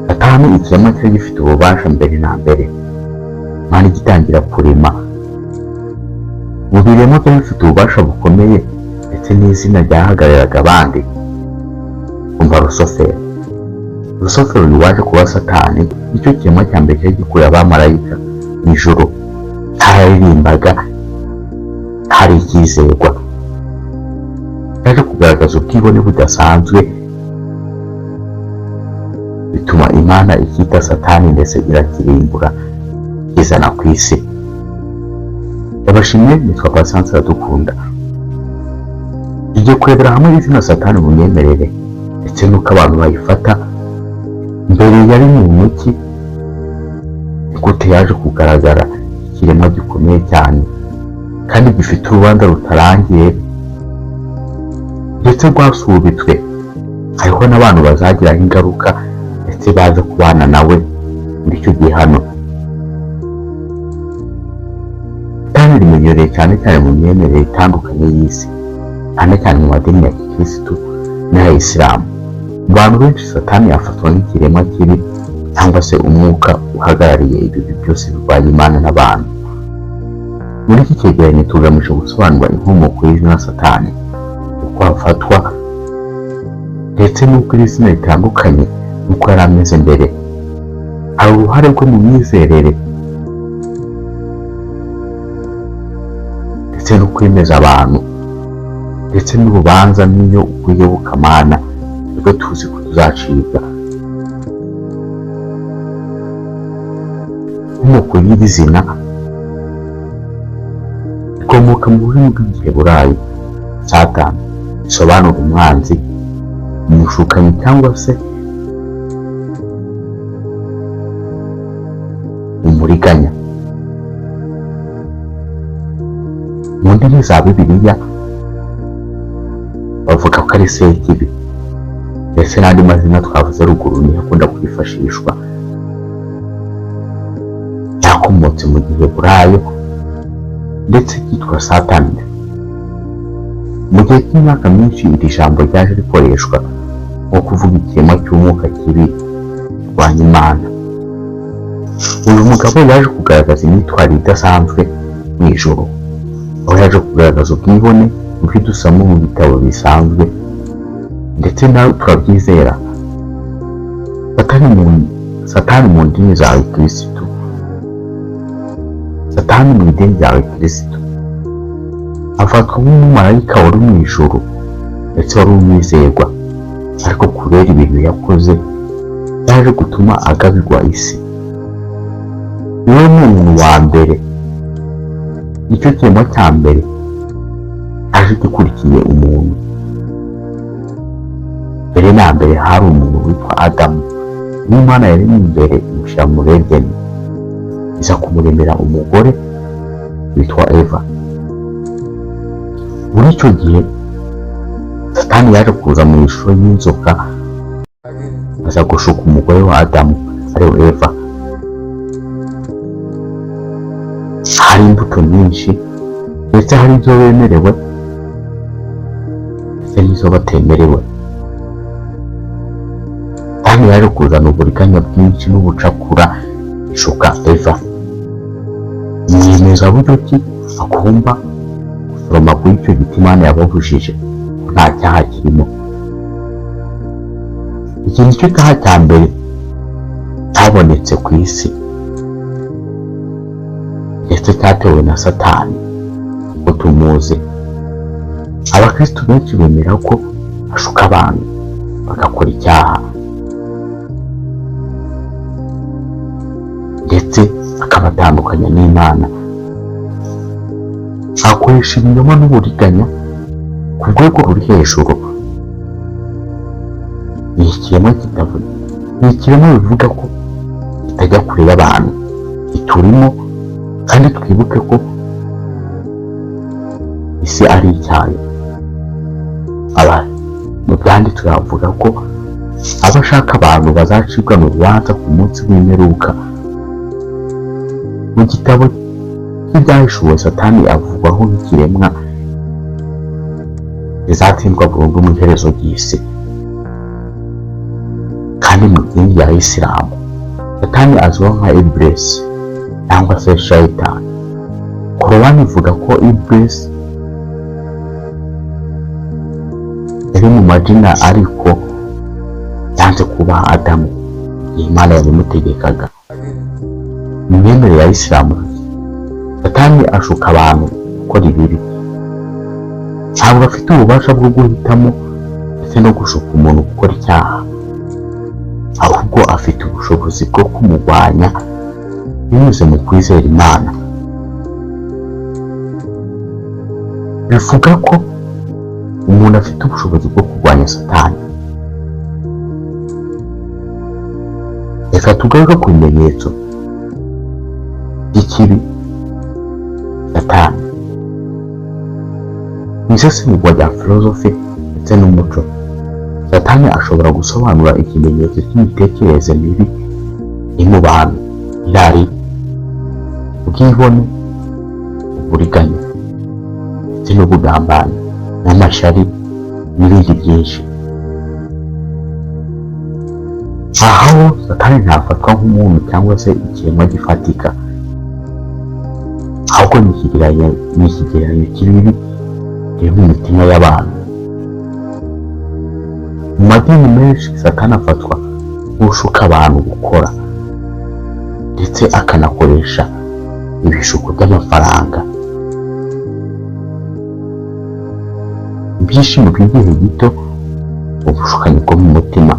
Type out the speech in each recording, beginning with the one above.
Satani ikiremwa cyari gifite ububasha mbere na mbere. Imana igitangira kurema mu biremwa byari bifite ububasha bukomeye ndetse n'izina ryahagararaga abandi. Umva Rusufero. Rusufero uyu waje kuba Satani, nicyo kiremwa cya mbere cyari gikurura abamarayika mu ijuru. Cyaririmbaga, hari icyizerwa. Yaje kugaragaza ubwibone budasanzwe, bituma Imana ikita Satani ndetse irakirimbura izana ku isi. Ndabashimiye, nitwa Patience Iradukunda. Tugiye kurebera hamwe izina Satani mu myemerere ndetse n'uko abantu bayifata. Mbere yari muntu ki? Gute yaje kugaragara ikiremwa gikomeye cyane kandi gifite urubanza rutarangiye ndetse rwasubitswe? Hariho n'abantu bazagiraho ingaruka ndetse baza kubana nawe muri icyo gihano. Satani rimenyereye cyane cyane mu myemerere itandukanye y'isi, cyane cyane mu madini ya Gikirisitu n'aya Isilamu. Mu bantu benshi Satani afatwa nk'ikiremwa kibi cyangwa se umwuka uhagarariye ibibi byose birwanya Imana n'abantu. Muri iki cyegeranyo tugamije gusobanura inkomoko y'izina Satani, uko afatwa ndetse n'uko iri zina ritandukanye n'uko yari ameze mbere. Hari uruhare rwe mu myizerere ndetse no kwemeza abantu ndetse n'urubanza n'iyo rw'iyobokamana nibwo tuzi ko tuzacibwa. Inkomoko y'iri zina ikomoka mu rurimi rw'Igiheburayi Satani, bisobanura umwanzi, umushukanyi cyangwa se umuriganya. Mu ndimi za Bibiliya bavuga ko ari Sekibi, ndetse n'andi mazina twavuze ruguru niyo akunda kwifashishwa. Cyakomotse mu Giheburayo ndetse cyitwa Satani. Mu gihe cy'imyaka myinshi iri jambo ryaje rikoreshwa nko kuvuga ikiremwa cy'umwuka kibi kirwanya Imana. Uyu mugabo yaje kugaragaza imyitwarire idasanzwe mu ijuru, aho yaje kugaragaza ubwibone mu byo dusoma mu bitabo bisanzwe ndetse nawe turabyizera. Satani mu ndimi za Kirisitu, Satani mu idini rya Kirisitu afatwa nk'umumarayika wari mu ijuru ndetse wari umwizerwa, ariko kubera ibintu yakoze yaje gutuma agabirwa isi. Niwe muntu wa mbere, nicyo kiremwa cya mbere aje gikurikiye umuntu. Mbere na mbere hari umuntu witwa Adamu, n'Imana yaremye imbere imushyira muri Edeni, iza kumuremera umugore witwa Eva. Muri icyo gihe Satani yaje kuza mu ishusho y'inzoka, aza gushuka umugore wa Adamu ariwe Eva. Hari imbuto nyinshi ndetse hari izo bemerewe ndetse n'izo batemerewe. Satani yaje kuzana uburiganya bwinshi n'ubucakura ishuka Eva, yiyemeza buryo ki agomba gusoroma kuri icyo giti Imana yababujije, ko nta cyaha kirimo. Iki nicyo cyaha cya mbere cyabonetse ku isi ndetse cyatewe na Satani kuko tumuzi. Abakristo benshi bemera ko ashuka abantu bagakora icyaha ndetse akabatandukanya n'Imana. Akoresha ibinyoma n'uburiganya ku rwego ruri hejuru. Ni ikiremwa kitavuga, ni ikiremwa bivuga ko kitajya kure y'abantu, kiturimo, kandi twibuke ko isi ari icyayo. Aba mu byanditswe bavuga ko abashaka abantu bazacibwa mu rubanza ku munsi w'imperuka. Mu gitabo cy'Ibyahishuwe Satani avugwaho nk'ikiremwa Rizatsindwa burundu mu iherezo ry'isi. Kandi mu idini rya Isilamu, Satani azwiho nka Iblis cyangwa se Shayitani. Korowani ivuga ko Iblis yari mu majina, ariko yanze kubaha Adamu igihe Imana yabimutegekaga. Mu myemerere ya Isilamu, Satani ashuka abantu gukora ibibi. Ntabwo afite ububasha bwo guhitamo ndetse no gushuka umuntu gukora icyaha, ahubwo afite ubushobozi bwo kumurwanya binyuze mu kwizera Imana. Bivuga ko umuntu afite ubushobozi bwo kurwanya Satani. Reka tugaruke ku bimenyetso by'ikibi Satani. Mu isesengurwa rya filozofi ndetse n'umuco, Satani ashobora gusobanura ikimenyetso cy'imitekerereze mibi iri mu bantu: irari, ubwibone, uburiganya ndetse n'ubugambanyi n'amashyari n'ibindi byinshi. Aho Satani ntafatwa nk'umuntu cyangwa se ikiremwa gifatika, ahubwo ni ikigereranyo cy'ibibi biri mu mitima y'abantu. Mu madini menshi, Satani afatwa nk'ushuka abantu gukora, ndetse akanakoresha ibishuko by'amafaranga, ibyishimo by'igihe gito, ubushukanyi bwo mu mutima.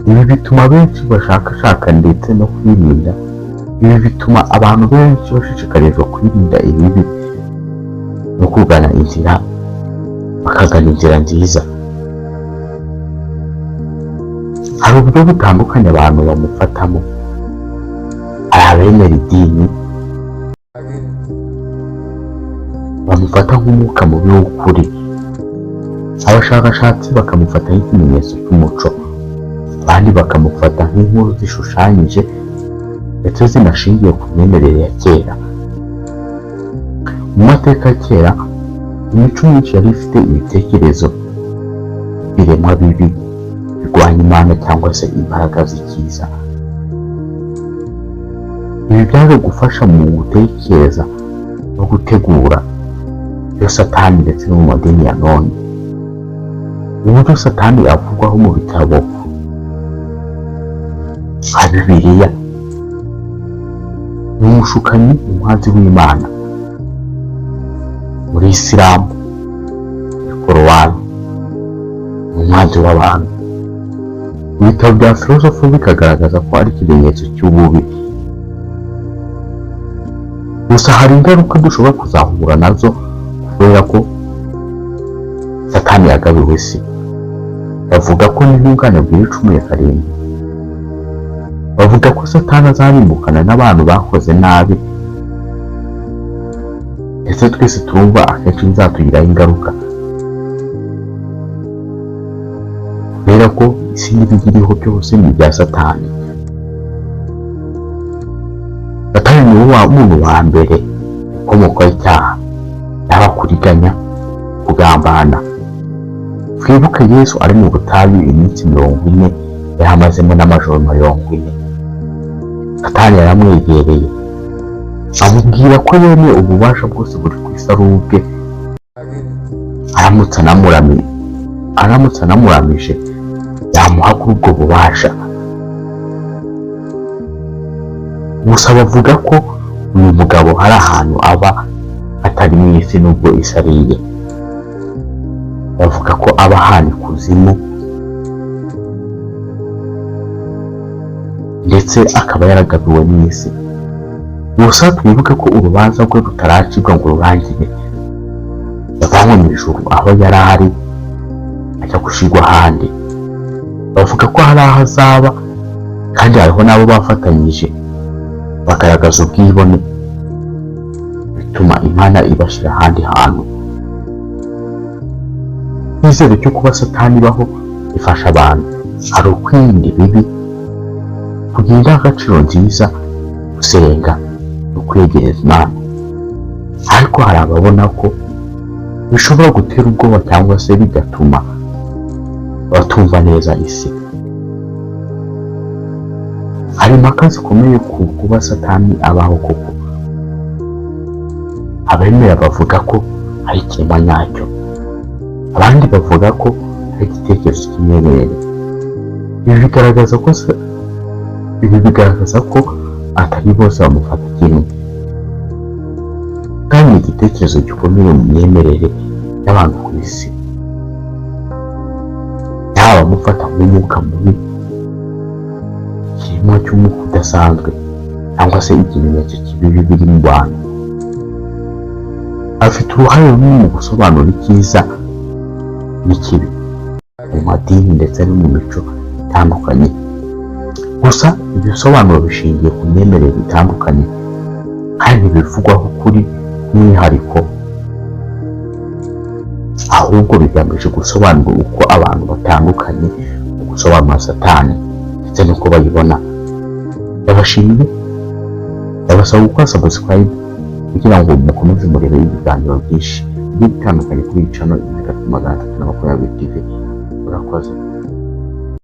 Ibi bituma benshi bashakashaka ndetse no kwirinda. Ibi bituma abantu benshi bashishikarizwa kwirinda ibibi no kugana inzira, bakagana inzira nziza. Hari uburyo butandukanye abantu bamufatamo. Hari abemera idini bamufata nk'umwuka mubi w'ukuri, abashakashatsi bakamufata nk'ikimenyetso cy'umuco, abandi bakamufata nk'inkuru zishushanyije ndetse zinashingiye ku myemerere ya kera. Mu mateka ya kera, imico myinshi yari ifite ibitekerezo biremwa bibi birwanya Imana cyangwa se imbaraga z'ikiza. Ibi byaje gufasha mu gutekereza no gutegura iyo Satani ndetse no mu madini ya none. Uburyo Satani avugwaho mu bitabo nka Bibiliya ni umushukanyi, umwanzi w'Imana. Muri Isilamu, Korowani ni umwanzi w'abantu. Ibitabo bya filozofi bikagaragaza ko ari ikimenyetso cy'ububi. Gusa hari ingaruka dushobora kuzahura nazo kubera ko Satani yagabiwe isi. Bavuga ko n'intungane bwira 17. Bavuga ko Satani azarimbukana n'abantu bakoze nabi, ndetse twese turumva akenshi bizatugiraho ingaruka, kubera ko isi n'ibiyiriho byose ni ibya Satani. Satani ni we muntu wa mbere ukomokaho icyaha, yaba kuriganya, kugambana. Twibuke Yesu ari mu butayu iminsi 40 yari amazemo n'amajoro 40. Satani yaramwegereye amubwira ko yemeye ububasha bwose buri ku isi ari ubwe, aramutse anamuramije yamuha kuri ubwo bubasha. Gusa bavuga ko uyu mugabo hari ahantu aba atari mu isi nubwo isi ari iye. Bavuga ko aba ahantu ikuzimu, ndetse akaba yaragabiwe n'isi. Gusa twibuke ko urubanza rwe rutaracibwa ngo rurangire. Yavanywe mu ijuru aho yari ari ajya gushirwa ahandi. Bavuga ko hari aho azaba, kandi hariho n'abo bafatanyije bagaragaza ubwibone, bituma Imana ibashyira ahandi hantu. Icyizere cyo kuba Satani ibaho ifasha abantu hari ukwirinda ibibi, kugira indangagaciro nziza, gusenga no kwegereza Imana. Ariko hari ababona ko Bishobora gutera ubwoba cyangwa se bigatuma batumva neza isi. Hari impaka zikomeye ku kuba Satani abaho koko. Abemera bavuga ko ari ikiremwa nyacyo, abandi bavuga ko ari igitekerezo cy'imyemerere. Ibi bigaragaza ko atari bose bamufata kimwe, kandi ni igitekerezo gikomeye mu myemerere y'abantu ku isi, yaba abamufata nk'umwuka mubi, ikiremwa cy'umwuka udasanzwe, cyangwa se ikimenyetso cy'ibibi biri mu bantu. Afite uruhare runini mu gusobanura icyiza n'ikibi mu madini ndetse no mu mico itandukanye. Gusa ibisobanuro bishingiye ku myemerere itandukanye kandi ntibivugwaho kuri umwihariko, ahubwo bigamije gusobanura uko abantu batandukanye mu gusobanura Satani ndetse n'uko bayibona. Ndabashimiye, ndabasaba gukora subscribe kugira ngo mukomeze murebe ibiganiro byinshi bigiye bitandukanye kuri iyi channel 320 TV. Murakoze.